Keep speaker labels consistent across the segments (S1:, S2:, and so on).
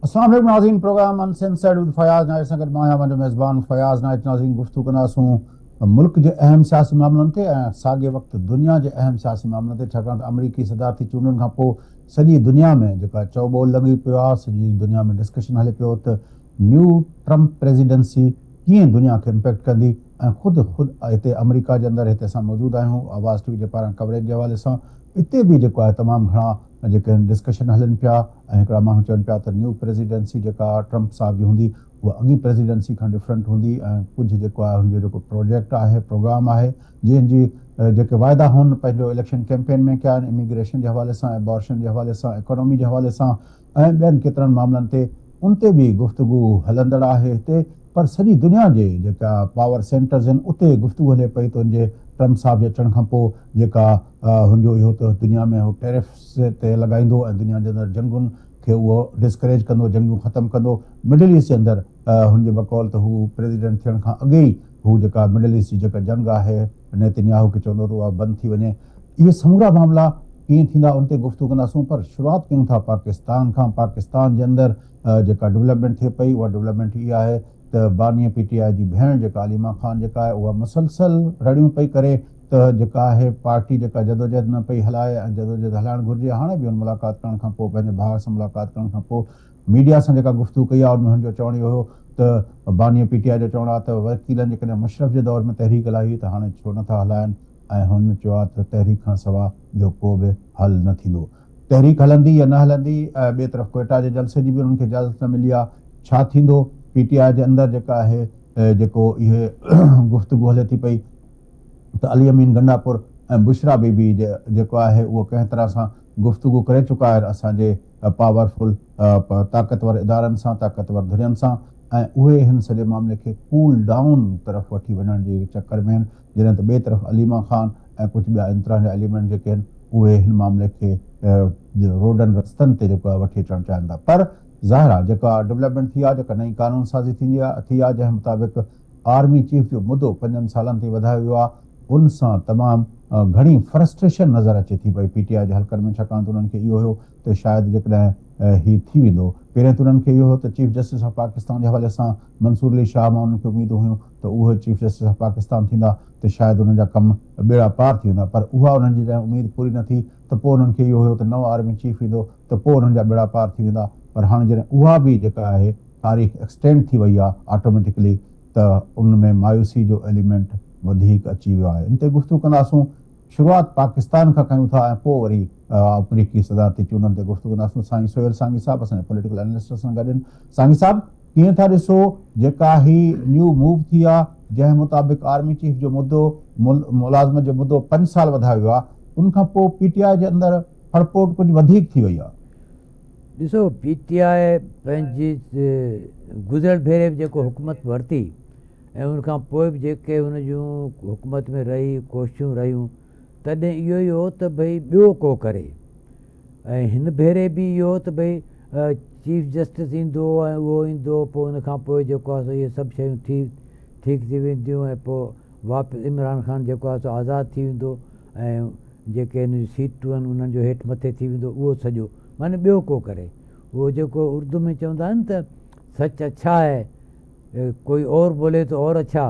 S1: السلام عليڪم ناظرين پروگرام انسنسرڊ ود فياض نائچ سان گڏ مان آهيان پنهنجو ميزبان فياض نائچ ناظرين گفتگو ڪنداسون ملڪ جي اهم سياسي معاملن تي ۽ ساڳي وقت دنيا جي اهم سياسي معاملن تي ڇاڪاڻ ته آمريڪي صدارتي چونڊن کان پوء سڄي دنيا ۾ جيڪا چئو ٻول لڳي پيو آهي سڄي دنيا ۾ ڊسڪشن هلي پيو ته نيو ٽرمپ پريزيڊنسي ڪيئن دنيا کي امپيڪٽ ڪندي ۽ خود خود هتي آمريڪا جي اندر هتي اسان موجود آهيون آواز ٽي وي جي پاران ڪوريج جي حوالي سان اتي به جيڪو آهي تمام گهڻا جيڪي آهن ڊسڪشن هلن پيا ۽ هڪڙا ماڻهو چون پيا ته نيو پريزيڊنسي جيڪا ٽرمپ صاحب جي هوندي اها اڳين پريزيڊنسي کان ڊفرنٽ هوندي ۽ ڪجهه جيڪو آهي هن جو جيڪو پروجيڪٽ آهي پروگرام آهي جنهن جي جيڪي واعدا هن پنهنجو اليڪشن ڪيمپين ۾ ڪيا آهن اميگريشن جي حوالي سان ابارشن جي حوالي سان اڪانومي جي حوالي سان ۽ ٻين ڪيترن معاملن تي ان تي به گفتگو هلندڙ آهي هتي پر سڄي دنيا جي جيڪا پاور سينٽرز آهن اتي گفتگو هلي پئي ته ان جي ٽرمپ صاحب جي اچڻ کان پوء جيڪا هن جو اهو ته دنيا ۾ هو ٽيرفس تي لڳائيندو ۽ دنيا جي اندر جنگن کي اهو ڊسڪريج ڪندو جنگيون ختم ڪندو مڊل ايسٽ جي اندر هن جي بقول ته هو پريزيڊنٽ ٿيڻ کان اڳي ئي هو جيڪا مڊل ايسٽ جي جيڪا جنگ آهي نيتنياهو کي چوندو ته اها بند ٿي وڃي اهي سمورا معاملا ڪيئن ٿيندا ان تي گفتگو ڪنداسون پر شروعات ڪيون ٿا پاڪستان کان پاڪستان جي اندر جيڪا ڊولپمينٽ ٿئي پئي اها ڊولپمينٽ اها آهي ته باني پي ٽي آء جي ڀيڻ جيڪا عليما خان جيڪا آهي اها مسلسل رڙيون پئي ڪري ته جيڪا آهي پارٽي جيڪا جدوجهد نه پئي هلائي ۽ جدوجهد هلائڻ گهرجي هاڻي به هن ملاقات ڪرڻ کان پوء پنهنجي ڀاء سان ملاقات ڪرڻ کان پوء ميڊيا سان جيڪا گفتگو ڪئي آهي ان ۾ هن جو چوڻ اهو هيو ته باني پي ٽي آء جو چوڻ آهي ته وڪيلن جيڪڏهن مشرف جي دور ۾ تحريڪ هلائي هئي ته هاڻي ڇو نٿا هلائن ۽ هن چيو آهي ته تحريڪ کان سوا ٻيو ڪو به حل نه ٿيندو. تحريڪ هلندي يا نه هلندي ۽ ٻئي طرف ڪوئيٽا جي جلسي جي به انهن کي اجازت نه ملي آهي ڇا ٿيندو پي ٽي آء جي اندر جيڪا آهي جيڪو اهي گفتگو هلي ٿي پئي ته علي امين گنڊاپور ۽ بشريٰ بي بي جيڪو آهي اهو ڪنهن طرح سان گفتگو ڪري چڪا آهن اسان جي پاورفل طاقتور ادارن سان طاقتور ڌرين سان ۽ اهي هن سڄي معاملي کي ڪول ڊائون طرف وٺي وڃڻ جي چڪر ۾ آهن جڏهن ته ٻئي طرف عليما خان ۽ ڪجهه ٻيا ان طرح جا ايليمينٽ جيڪي آهن اهي هن معاملي کي روڊن رستن تي جيڪو آهي وٺي اچڻ چاهين ٿا پر ظاهر آهي جيڪا ڊولپمينٽ ٿي آهي جيڪا نئين قانون سازي ٿيندي آهي ٿي آهي جنهن مطابق آرمي چيف جو مدو پنجن سالن تائين وڌايو ويو آهي ان سان تمام گهڻي فرسٽريشن نظر اچي ٿي پئي پي ٽي آء جي حلقن ۾ ڇاڪاڻ ته انهن کي اهو هيو ته شايد جيڪڏهن هي ٿي ويندو پهرين ته انهن کي اهو هيو ته چيف جسٽس آف پاڪستان جي حوالي سان منصور علي شاهه مان انهن کي اميدون هيون ته اهي چيف جسٽس آف پاڪستان ٿيندا ته شايد انهن جا ڪم ٻيڙا پار ٿي ويندا پر اها انهن جي جڏهن اميد پوري نه ٿي ته پوء انهن کي اهو هيو ته نئون آرمي چيف ايندو ته پوء انهن جا ٻيڙا پار ٿي ويندا پر هاڻي جڏهن اها به جيڪا آهي تاريخ ايڪسٽينڊ ٿي وئي آهي آٽوميٽڪلي ته ان ۾ مايوسي جو ايليمينٽ وڌيڪ اچي ويو آهي ان تي گفتگو ڪنداسون شروعات پاڪستان کان ڪيون ٿا ۽ پوء وري آمريڪي صدارتي چونڊن تي گفتگو ڪنداسون سائين سهيل سانگي صاحب اسان جا پوليٽيڪل انالسٽ سان گڏ آهن سانگي صاحب ڪيئن ٿا ڏسو جيڪا هي نيو موو ٿي آ جنهن مطابق آرمي چيف جو مدو ملازمت جو مدو پنج سال وڌايو ويو آ ان کان پوء پي ٽي آء جي اندر ڦڙڦوٽ ڪجهه وڌيڪ ٿي وئي آ.
S2: ڏسو پي ٽي آء پنهنجي گذريل ڀيري به جيڪو حڪومت ورتي ۽ ان کان پوء به جيڪي هن جون حڪومت ۾ رهي ڪوششون رهيون تڏهن اهو ئي هو ته ڀئي ٻيو ڪو ڪري ۽ هن ڀيري به اهو ته ڀئي چيف جسٽس ايندو ۽ اهو ايندو پوء ان کان پوء جيڪو آهي سو اهي سڀ شيون ٿي ٺيڪ ٿي وينديون ۽ پوء واپس عمران خان جيڪو آهي سو آزاد ٿي ويندو ۽ جيڪي هن جون سيٽون آهن انهن جو هيٺ مٿي ٿي ويندو اهو سڄو معنی ٻيو ڪو ڪري اهو جيڪو اردو ۾ چوندا آهن ته سچ اڇا هي ڪوئي اور بولي تو اور اڇا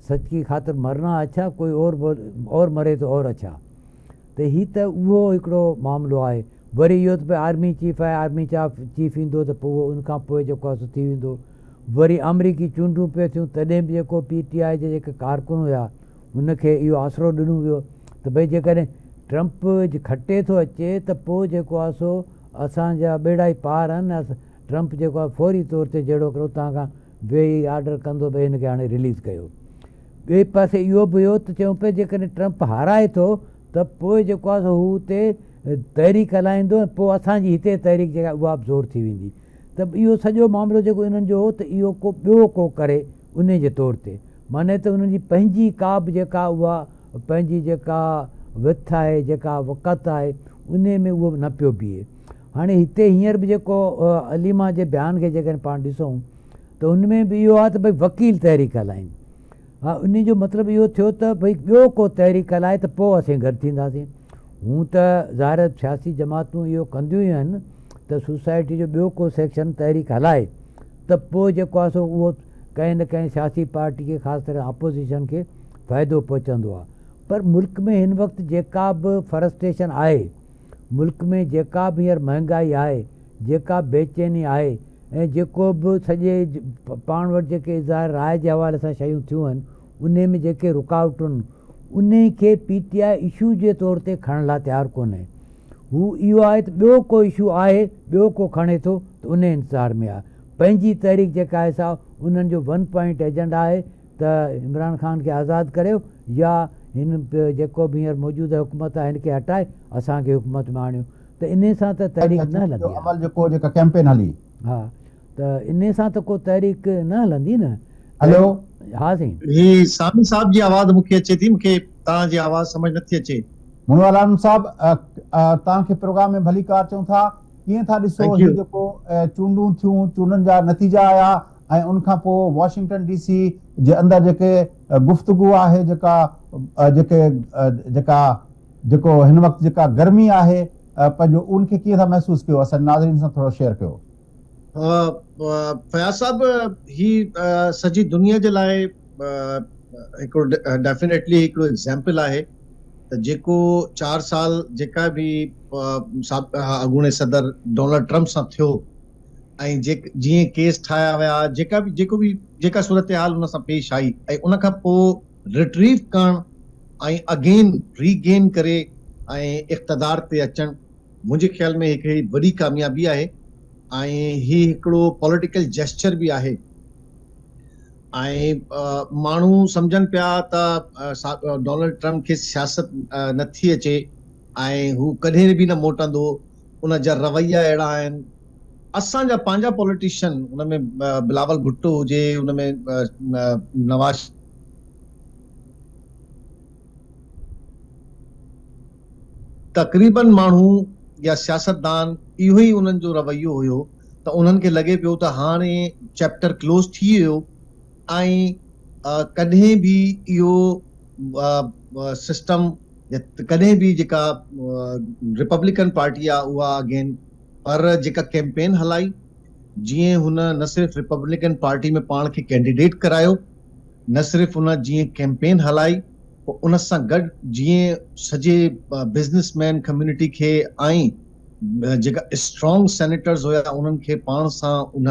S2: سچ ڪي خاطر مرنا اڇا ڪوئي اور اور مري تو اور اڇا ته هي ته اهو هڪڙو معاملو آهي. وري اهو ته ڀئي آرمي چيف آهي، آرمي چيف ايندو ته پوء اهو ان کان پوء جيڪو آهي سو ٿي ويندو. وري آمريڪي چونڊون پئي ٿيون تڏهن به جيڪو پي ٽي آء جا جيڪي ڪارڪن هيا ان کي اهو آسرو ڏنو ويو ته ڀئي جيڪڏهن ٽرمپ کٽي ٿو اچي ته پوء جيڪو آهي سو اسان جا ٻيڙا ئي پار آهن، ٽرمپ جيڪو آهي فوري طور تي جهڙو ڪر اتان کان ويهي آرڊر ڪندو ڀئي هن کي هاڻي رليز ڪيو. ٻئي پاسي اهو به هيو ته چيون پيا جيڪڏهن ٽرمپ هارائي ٿو ته پوء جيڪو آهي سو هو اتي تحريڪ هلائيندو ۽ پوء اسان جي هتي تحريڪ جيڪا اها به زور ٿي ويندي ته اهو سڄو معاملو جيڪو انهن جو هو ته اهو ڪو ٻيو ڪو ڪري انهي جي طور تي معني ته انهن جي پنهنجي ڪا به جيڪا اها پنهنجي جيڪا وٿ آهي جيڪا وقت آهي انهي ۾ اهو نه پيو بيهي هاڻي هتي هينئر به جيڪو عليما جي بيان کي جيڪڏهن پاڻ ڏسون ته ان ۾ به اهو آهي ته ڀئي وڪيل تحريڪ هلائين ها ان جو مطلب اهو ٿيو ته ڀئي ٻيو ڪو تحريڪ هلائي ته پوء اسين گڏ ٿينداسين هون ته ظاهر سياسي جماعتون اهو ڪنديون ئي آهن ته سوسائٽي جو ٻيو ڪو سيڪشن تحريڪ هلائي ته پوء جيڪو آهي سو اهو ڪنهن نه ڪنهن سياسي پارٽي کي خاص طرح اپوزيشن کي فائدو پهچندو آهي پر ملڪ ۾ هن وقت جيڪا به فرسٽريشن آهي ملڪ ۾ جيڪا به هينئر مهنگائي آهي جيڪا بيچيني آهي ۽ جيڪو به سڄي پاڻ وٽ جيڪي اظهار راء جي حوالي سان شيون ٿيون آهن انهي ۾ جيڪي رڪاوٽون انهي کي پي ٽي I issue جي طور تي کڻڻ لاء تيار ڪونهي هو اهو آهي ته ٻيو ڪو اشو آهي ٻيو ڪو کڻي ٿو ته انهي انتظار ۾ آهي پنهنجي تحريڪ جيڪا آهي سا انهن جو ون پوائنٽ ايجنڊا آهي ته عمران خان کي آزاد ڪريو يا هن جيڪو به هينئر موجوده حڪومت آهي هن کي هٽائي اسان کي حڪومت ۾ آڻيو ته انهي سان ته تحريڪ نه هلندي
S1: عمل جيڪو جيڪا ڪيمپين هلي.
S2: ها ته انهي سان ته ڪو تحريڪ نه هلندي نه.
S1: هلو.
S2: ها سائين.
S3: هي سامي صاحب جي آواز مون کي اچي ٿي مون کي توهان جي آواز سمجھ نه ٿي اچي.
S1: منور عالم صاحب توهان کي پروگرام ۾ ڀليڪار چئون ٿا ڪيئن ٿا ڏسو هي جيڪو چونڊون ٿيون چونڊن جا نتيجا آيا ۽ ان کان پوء واشنگٽن ڊي سي جي اندر جيڪي گفتگو آهي جيڪا جيڪي جيڪا جيڪو هن وقت جيڪا گرمي آهي پنهنجو ان کي ڪيئن ٿا محسوس ڪيو اسان ناظرين سان ٿورو شيئر ڪيو.
S3: فياض صاحب هي سڄي دنيا جي لاء هڪڙو ڊيفينيٽلي هڪڙو ايگزامپل آهي ته جيڪو 4 سال جيڪا به اڳوڻي صدر ڊونلڊ ٽرمپ سان ٿيو ۽ جيئن ڪيس ٺاهيا ويا جيڪا به جيڪو به جيڪا صورتحال ان سان پيش آئي ۽ ان کان پوء ريٽريو ڪرڻ ۽ اگين ري گين ڪري ۽ اقتدار تي اچڻ منهنجي خيال ۾ هڪ هي وڏي ڪاميابي آهي ۽ هي هڪڙو پوليٽيڪل جيسچر به آهي ۽ ماڻهو سمجهن پيا ته ڊونلڊ ٽرمپ کي سياست نٿي اچي ۽ هو ڪڏهن به نه موٽندو ان جا رويا اهڙا آهن اسان جا پنهنجا پوليٽيشن ان ۾ بلاول ڀٽو هجي ان ۾ نواز تقريبن ماڻهو يا سياستدان اهو ئي انهن جو رويو هيو ته انهن کي لڳي پيو ته هاڻي چيپٽر ڪلوز ٿي ويو ۽ ڪڏهن به اهو سسٽم يا ڪڏهن به جيڪا ريپبلڪن پارٽي آهي اها اگين پر جيڪا ڪيمپين هلائي جيئن هن نه صرف ريپبلڪن پارٽي ۾ پاڻ کي ڪينڊيڊيٽ ڪرايو نه صرف ان جيئن ڪيمپين هلائي پوء ان سان گڏ جيئن سڄي بزنس مين ڪميونٽي کي ۽ جيڪا اسٽرانگ سينيٽرز هيا انهن کي پاڻ سان ان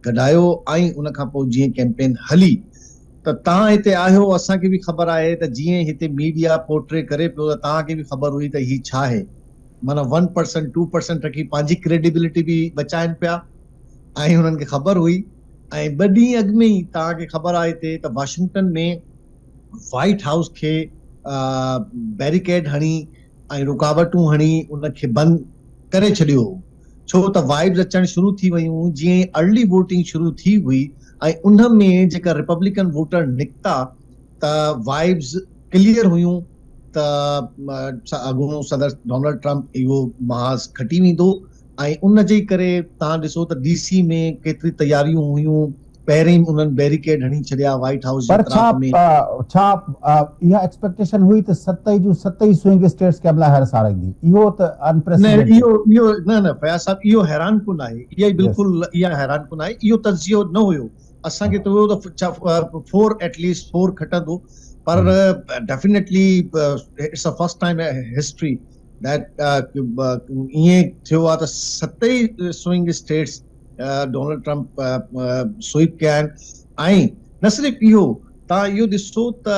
S3: گڏايو ۽ ان کان پوء جيئن ڪيمپين هلي ته توهان هتي آهيو اسان کي به خبر آهي ته جيئن هتي ميڊيا پورٽري ڪري پيو ته توهان کي به خبر هئي ته هي ڇا آهي معنيٰ ون پرسنٽ ٽو پرسنٽ رکي پنهنجي ڪريڊيبلٽي به بچائن پيا ۽ انهن کي خبر هئي ۽ ٻه ڏينهن اڳ ۾ ئي توهان کي خبر آهي هتي ته واشنگٽن ۾ وائيٽ هائوس کي بيريڪيڊ هڻي ۽ رڪاوٽون هڻي ان کي بند ڪري ڇڏيو هو ڇو ته وائبز اچڻ شروع ٿي ويون هيون جيئن ئي ارلي ووٽنگ شروع ٿي هئي ۽ ان ۾ جيڪا ريپبلڪن ووٽر نڪتا ته وائبز ڪليئر هيون ته اڳوڻو صدر ڊونلڊ ٽرمپ اهو محاذ کٽي ويندو ۽ ان جي ڪري توهان ڏسو ته ڊي سي ۾ ڪيتري تياريون هيون پهرين ئي انهن بيريڪيڊ هڻي ڇڏيا وائيٽ هائوس جي
S1: پر ڇا
S3: اطراف ۾.
S1: ڇا اها ايڪسپيڪٽيشن هئي ته ست ئي جون ست ئي سوئنگ اسٽيٽس ڪملا هيرس هارائيندي اهو ته
S3: نه
S1: انپريسيڊنٽيڊ.
S3: اهو اهو نه نه فياض صاحب اهو حيران ڪن آهي اها ئي
S1: يس.
S3: بلڪل اها حيران ڪن آهي اهو تجزيو نه هيو اسان کي ته هيو ته فور ايٽ ليسٽ فور کٽندو پر definitely it's a first time history that ائين ٿيو آهي ته ست ئي swing states Donald Trump sweep ڪيا آهن ۽ نه صرف اهو توهان اهو ڏسو ته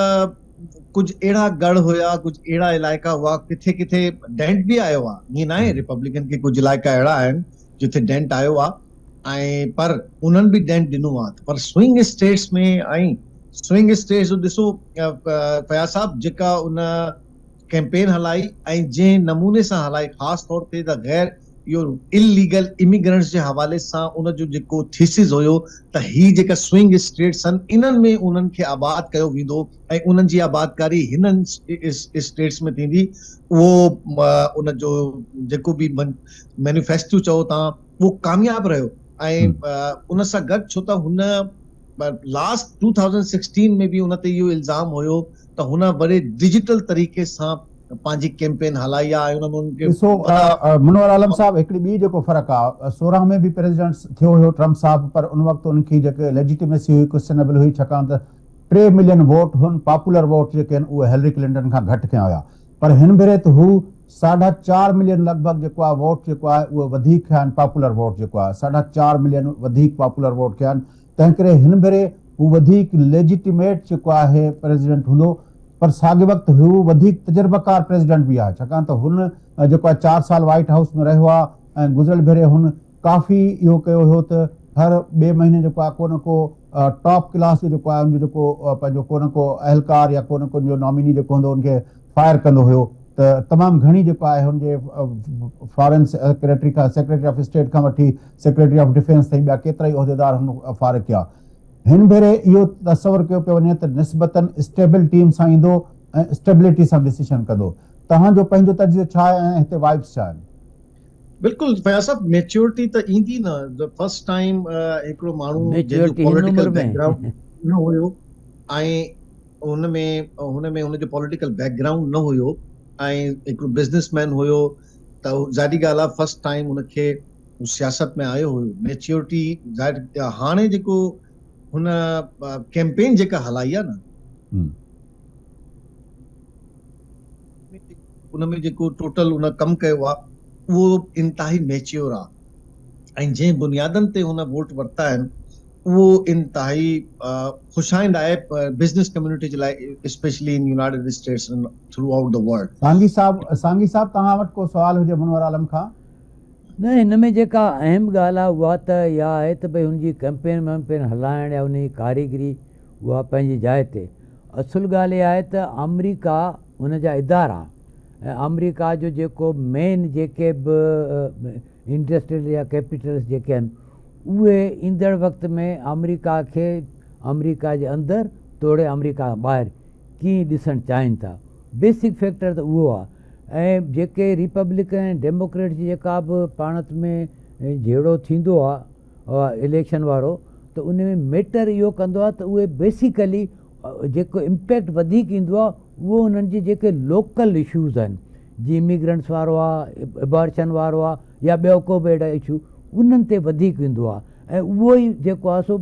S3: ڪجهه اهڙا ڳڙهه هيا ڪجهه اهڙا علائقا هئا ڪٿي ڪٿي ڊينٽ به آيو آهي ائين ناهي ريپبلڪن کي ڪجهه علائقا اهڙا آهن جتي ڊينٽ آيو آهي ۽ پر انهن به ڊينٽ ڏنو آهي پر سوئنگ اسٽيٽس ۾ ۽ سوئنگ اسٽيٽس جو ڏسو فياض صاحب جيڪا ان ڪيمپين هلائي ۽ جنهن نموني سان هلائي خاص طور تي ته غير اهو اليگل اميگرنٽس جي حوالي سان ان جو جيڪو ٿيسز هيو ته هي جيڪا سوئنگ اسٽيٽس آهن انهن ۾ انهن کي آباد ڪيو ويندو ۽ انهن جي آبادڪاري هنن اسٽيٽس ۾ ٿيندي اهو ان جو جيڪو به مينيفيسٽو چئو تان اهو ڪامياب رهيو ۽ ان سان گڏ ڇو ته هن لاسٽ 2016 ۾ به ان تي اهو الزام هيو ته هن وڏي ڊجيٽل طريقي سان پنهنجي ڪيمپين هلائي آ ۽ ان ۾ ان کي
S1: ڏسو منور عالم صاحب هڪڙي ٻي جيڪو فرق آ 16 ۾ به پريزيڊنٽ ٿيو هيو ٽرمپ صاحب پر ان وقت ان کي جيڪي ليجيٽيميسي هئي ڪوسچنيبل هئي ڇاڪاڻ ته 3 ملين ووٽ هن پاپولر ووٽ جيڪي آهن اهي هيلري ڪلنٽن کان گهٽ کنيا هيا پر هن ڀيري ته هو ساڍا چار ملين لڳ ڀڳ جيڪو آ ووٽ جيڪو آهي اهو وڌيڪ کنيا آهن پاپولر ووٽ جيڪو آهي ساڍا چار ملين وڌيڪ پاپولر ووٽ کنيا آهن تنهن ڪري هن ڀيري هو وڌيڪ ليجيٽيميٽ جيڪو آهي پريزيڊنٽ هوندو پر ساڳئي وقت هو وڌيڪ تجربيڪار پريزيڊنٽ به آهي ڇاڪاڻ ته هن جيڪو آهي چار سال وائيٽ هائوس ۾ رهيو آهي ۽ گذريل ڀيري هن ڪافي اهو ڪيو هيو ته هر ٻئي مهيني جيڪو آهي ڪو نه ڪو ٽاپ ڪلاس جو جيڪو آهي ان جو جيڪو پنهنجو ڪو نه ڪو اهلڪار يا ڪو نه ڪو ان جو ناميني جيڪو هوندو ان کي فائر ڪندو هيو ته تمام گهڻي جيڪو آهي هن جي فارن سيڪريٽري کان سيڪريٽري آف اسٽيٽ کان وٺي سيڪريٽري آف ڊفينس تائين ٻيا ڪيترائي عهديدار هن فارغ ڪيا. هن ڀيري اهو تصور ڪيو پيو وڃي ته نسبتاً اسٽيبل ٽيم سان ايندو ۽ اسٽيبلٽي سان ڊسيشن ڪندو. توهان جو پنهنجو تجزيو ڇا آهي ۽ هتي وائبس ڇا آهن؟
S3: بلڪل فياض صاحب ميچيورٽي ته ايندي نه فرسٽ ٽائيم هڪڙو ماڻهو جنهن جو
S2: ميچيورٽي هن
S3: پوليٽيڪل
S2: عمر ۾.
S3: بيڪ گرائونڊ نه هيو ۽ هن ۾ هن ۾ هن جو پوليٽيڪل بيڪ گرائونڊ نه هيو ۽ هڪڙو بزنس مين هيو ته ظاهري ڳالهه آهي فرسٽ ٽائيم هن کي هو سياست ۾ آيو هيو ميچيورٽي ظاهر هاڻي جيڪو هن ڪيمپين جيڪا هلائي آهي نه ان ۾ جيڪو ٽوٽل هن ڪم ڪيو آهي اهو انتهائي ميچيور آهي ۽ جنهن بنيادن تي هن ووٽ ورتا آهن اهو انتهائي خوش آئند آهي بزنس ڪميونٽي جي لاء specially in United States and throughout the world.
S1: Sangi صاحب سانگي صاحب توهان وٽ ڪو سوال هجي منور عالم کان.
S2: نه هن ۾ جيڪا اهم ڳالهه آهي اها ته اها آهي ته ڀئي هن جي ڪئمپين ويمپين هلائڻ يا ان جي ڪاريگري اها پنهنجي جاء تي اصل ڳالهه اها آهي ته آمريڪا ان جا ادارا ۽ آمريڪا جو جيڪو مين جيڪي به انڊسٽريل يا ڪيپيٽلسٽ جيڪي آهن اهي ايندڙ وقت ۾ آمريڪا کي آمريڪا جي اندر توڙي آمريڪا کان ٻاهر ڪيئن ڏسڻ چاهين ٿا بيسڪ فيڪٽر ته اهو آهي ۽ جيڪي ريپبلڪن ۽ ڊيموڪريٽس جي جيڪا به پاڻ ۾ جهيڙو ٿيندو آهي اليڪشن وارو ته ان ۾ ميٽر اهو ڪندو آهي ته اهي بيسيڪلي جيڪو امپيڪٽ وڌيڪ ايندو آهي اهو انهن جي جيڪي لوڪل اشوز آهن جيئن اميگرنٽس وارو آهي ابارشن وارو آهي يا ٻيو ڪو به اهڙا اشو انهن تي وڌيڪ ايندو آهي ۽ اهو ئي جيڪو آهي سو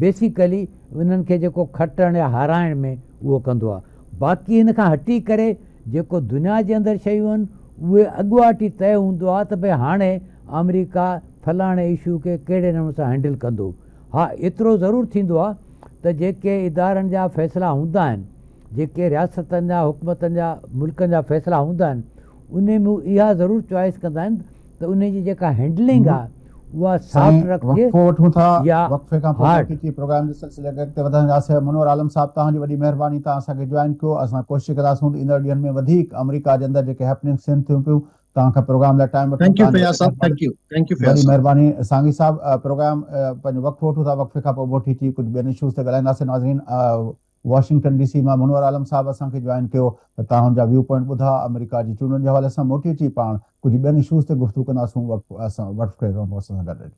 S2: بيسيڪلي انهن کي جيڪو کٽڻ يا هارائڻ ۾ اهو ڪندو آهي باقي ان کان هٽي ڪري جيڪو دنيا جي اندر شيون آهن اهي اڳواٽ ئي طئي هوندو آهي ته ڀئي هاڻي آمريڪا فلاڻي اشو کي ڪهڙي نموني سان هينڊل ڪندو ها ايترو ضرور ٿيندو آهي ته جيڪي ادارن جا فيصلا هوندا آهن، جيڪي رياستن جا، حڪومتن جا، ملڪن جا فيصلا هوندا آهن، انهي ۾ هو اها ضرور چوائس ڪندا آهن ته انهي جي جيڪا هينڊلنگ آهي اها
S1: سائين
S2: سافٽ رکجي
S1: وقفو وٺون ٿا
S2: يا
S1: وقفي کان پوء
S2: هارڊ.
S1: موٽي اچي پروگرام جي سلسلي کي اڳتي وڌائينداسين منور عالم صاحب توهان جي وڏي مهرباني توهان اسان کي جوائن ڪيو اسان ڪوشش ڪنداسون ته ايندڙ ڏينهن ۾ وڌيڪ آمريڪا جي اندر جيڪي هيپننگس ٿين ٿيون پيون توهان کان پروگرام لاء ٽائيم وٺون
S3: thank you
S1: توهان جي
S3: فياض
S1: وڏي
S3: صاحب
S1: مهرباني
S3: thank you thank you Fayaz
S1: وڏي
S3: صاحب.
S1: مهرباني سانگي صاحب پروگرام پنهنجو وقفو وٺون ٿا وقفي کان پوء موٽي اچي ڪجهه ٻين اشوز تي ڳالهائينداسين ناظرين واشنگٽن ڊي سي مان منور عالم صاحب اسان کي جوائن ڪيو ته توهان ان جا ويو پوائنٽ ٻڌا آمريڪا جي چونڊن جي حوالي سان موٽي اچي پاڻ ڪجهه ٻين اشوز تي گفتگو ڪنداسون وقفي کان پوء اسان سان گڏ رهجو.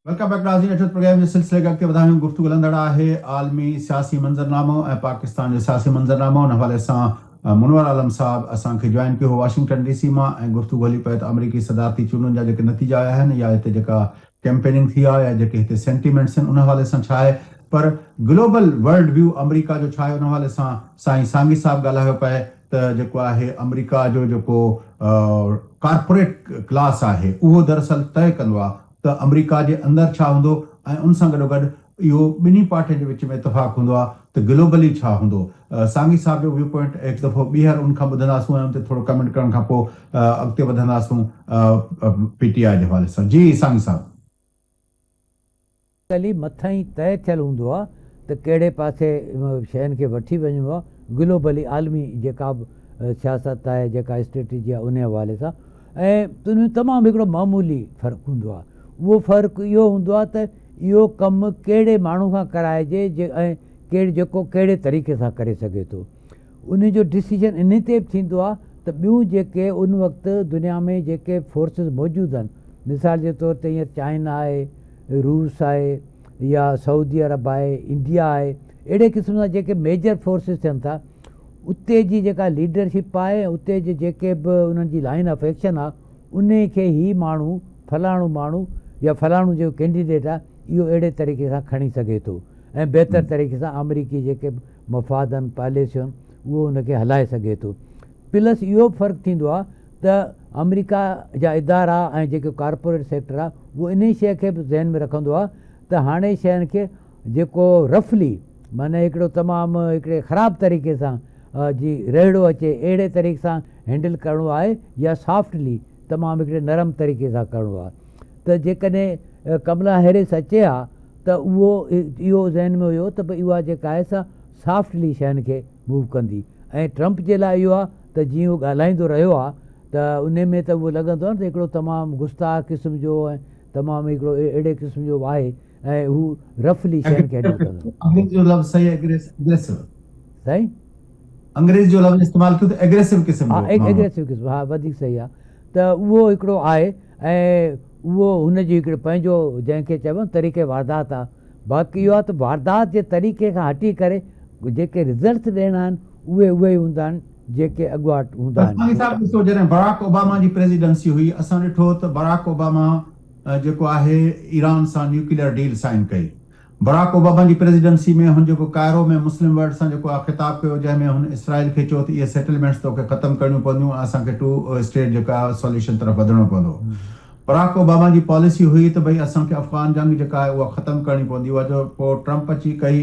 S1: Welcome back ناظرين اچو ته پروگرام جي سلسلي کي اڳتي وڌايون گفتگو هلندڙ آهي عالمي سياسي منظرنامو ۽ پاڪستان جو سياسي منظرنامو ان حوالي سان منور عالم صاحب اسان کي جوائن ڪيو هو واشنگٽن ڊي سي مان ۽ گفتگو هلي پئي ته آمريڪي صدارتي چونڊن جا جيڪي نتيجا آيا آهن يا هتي جيڪا ڪيمپيننگ ٿي آهي يا جيڪي هتي سينٽيمينٽس آهن ان حوالي سان ڇا آهي پر گلوبل ورلڊ ويو آمريڪا جو ڇا آهي ان حوالي سان سائين سانگي صاحب ڳالهايو پئي ته جيڪو آهي آمريڪا جو جيڪو ڪارپوريٽ ڪلاس آهي اهو دراصل طئي ڪندو آهي ته آمريڪا جي اندر ڇا هوندو ۽ ان سان گڏوگڏ اهو ٻنهي پارٽين جي وچ ۾ اتفاق هوندو آهي ته گلوبلي ڇا هوندو. سانگي صاحب جو ويو پوائنٽ هڪ دفعو ٻيهر ان کان ٻڌنداسون ۽ ان تي ٿورو ڪمينٽ ڪرڻ کان پوء اڳتي وڌنداسون پي ٽي آء جي حوالي سان. جي سانگي صاحب.
S2: ڪلي مٿان ئي طئي ٿيل هوندو آهي ته ڪهڙي پاسي شين کي وٺي وڃڻو آهي گلوبلي عالمي جيڪا به سياست آهي جيڪا اسٽريٽجي آهي انهي حوالي سان ۽ ان ۾ تمام هڪڙو معمولي فرق هوندو آهي اهو فرق اهو هوندو آهي ته اهو ڪم ڪهڙي ماڻهو کان ڪرائجي ۽ ڪهڙي جيڪو ڪهڙي طريقي سان ڪري سگهي ٿو ان جو ڊسيزن انهي تي به ٿيندو آهي ته ٻيون جيڪي ان وقت دنيا ۾ جيڪي فورسز موجود آهن مثال جي طور تي هينئر چائنا آهي روس آهي يا سعودي عرب آهي انڊيا آهي اهڙي قسم سان جيڪي ميجر فورسز ٿين ٿا اتي جي جيڪا ليڊرشپ آهي ۽ اتي جي جيڪي به انهن جي لائن آف ايڪشن آهي انهي کي هي ماڻهو فلاڻو ماڻهو يا فلاڻو جيڪو ڪينڊيڊيٽ آهي اهو اهڙي طريقي سان کڻي سگهي ٿو ۽ بهتر طريقي سان آمريڪي جيڪي به مفاد آهن پاليسيون اهو ان کي هلائي سگهي ٿو پلس اهو به فرق ٿيندو آهي ته آمريڪا جا ادارا ۽ جيڪو ڪارپوريٽ سيڪٽر آهي اهو انهي شيء کي به ذهن ۾ رکندو آهي ته هاڻي شين کي جيڪو رفلي معنيٰ هڪڙو تمام هڪڙي خراب طريقي سان جي رهڙو اچي اهڙي طريقي سان هينڊل ڪرڻو آهي يا سافٽلي تمام هڪڙي نرم طريقي سان ڪرڻو آهي ته جيڪڏهن ڪملا هيرس اچي ها ته اهو اهو ذهن ۾ هيو ته ڀئي اها جيڪا آهي سا سافٽلي شين کي موو ڪندي ۽ ٽرمپ جي لاء اهو آهي ته جيئن هو ڳالهائيندو رهيو آهي ته انهي ۾ ته اهو لڳندو آهي نه ته هڪڙو تمام گستاخ قسم جو ۽ تمام هڪڙو اهڙي قسم جو آهي ۽ هو رفلي شين کي هينڊل ڪندو.
S1: انگريزي جو لفظ صحيح اگريسو.
S2: سائين.
S1: انگريزي جو لفظ استعمال ڪيو ته اگريسو قسم جو
S2: ها اگريسو قسم ها وڌيڪ صحيح آ ته اهو هڪڙو آهي ۽ اهو هن جي هڪڙو پنهنجو جنهن کي چئبو آ طريقي واردات آ باقي اهو آ ته واردات جي طريقي کان هٽي ڪري جيڪي رزلٽس ڏيڻا آهن اهي اهي ئي هوندا آهن جيڪي اڳواٽ هوندا آهن.
S1: سائين صاحب ڏسو جڏهن براڪ اوباما جي پريزيڊنسي هئي اسان ڏٺو ته براڪ اوباما جيڪو آهي ايران سان نيوڪليئر ڊيل سائن ڪئي. براڪ اوباما جي پريزيڊنسي ۾ هن جيڪو ڪائرو ۾ مسلم ورلڊ سان جيڪو آهي خطاب ڪيو جنهن ۾ هن اسرائيل کي چيو ته اهي سيٽلمينٽس توکي ختم ڪرڻيون پونديون ۽ اسان کي ٽو اسٽيٽ جيڪو آهي سوليوشن طرف وڌڻو پوندو. براڪ اوباما جي پاليسي هئي ته ڀئي اسان کي افغان جنگ جيڪا آهي اها ختم ڪرڻي پوندي اها جو پوء ٽرمپ اچي ڪئي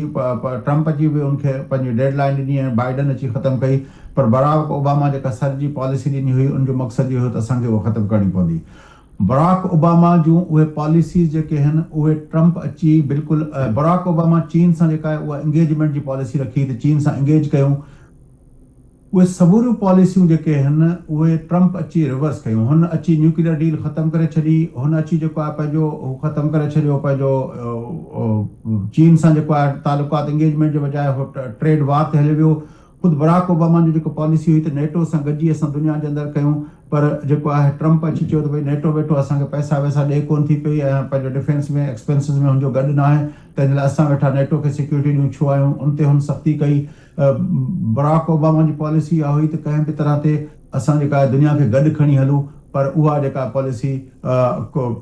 S1: ٽرمپ اچي به ان کي پنهنجي ڊيڊ لائن ڏني ۽ بائيڊن اچي ختم ڪئي پر براڪ اوباما جيڪا سر جي پاليسي ڏني هئي ان جو مقصد اهو هيو ته اسان کي اها ختم ڪرڻي پوندي. براڪ اوباما جون اهي پاليسيز جيڪي هن اهي ٽرمپ اچي بلڪل براڪ اوباما چين سان جيڪا آهي اها انگيجمينٽ جي پاليسي رکي ته چين سان انگيج ڪيون اهي سموريون پاليسيون جيڪي هن اهي ٽرمپ اچي ريورس ڪيون هن اچي نيوڪليئر ڊيل ختم ڪري ڇڏي هن اچي جيڪو آهي پنهنجو هو ختم ڪري ڇڏيو پنهنجو چين سان جيڪو آهي تعلقات انگيجمينٽ جي بجاء هو ٽريڊ وار تي هليو ويو خود براڪ اوباما جي جيڪو پاليسي هئي ته نيٽو سان گڏجي اسان دنيا جي اندر ڪيون پر جيڪو آهي ٽرمپ اچي چيو ته ڀئي نيٽو ويٺو اسان کي پئسا وئسا ڏئي ڪونه ٿي پئي ۽ پنهنجو ڊفينس ۾ ايڪسپينسز ۾ هن جو گڏ ناهي تنهن جي لاء اسان ويٺا نيٽو کي سيڪيورٽي ڏيون ڇو آهيون ان تي هن سختي ڪئي براڪ اوباما جي پاليسي اها هئي ته ڪنهن به طرح تي اسان جيڪا آهي دنيا کي گڏ کڻي هلون پر اها جيڪا پاليسي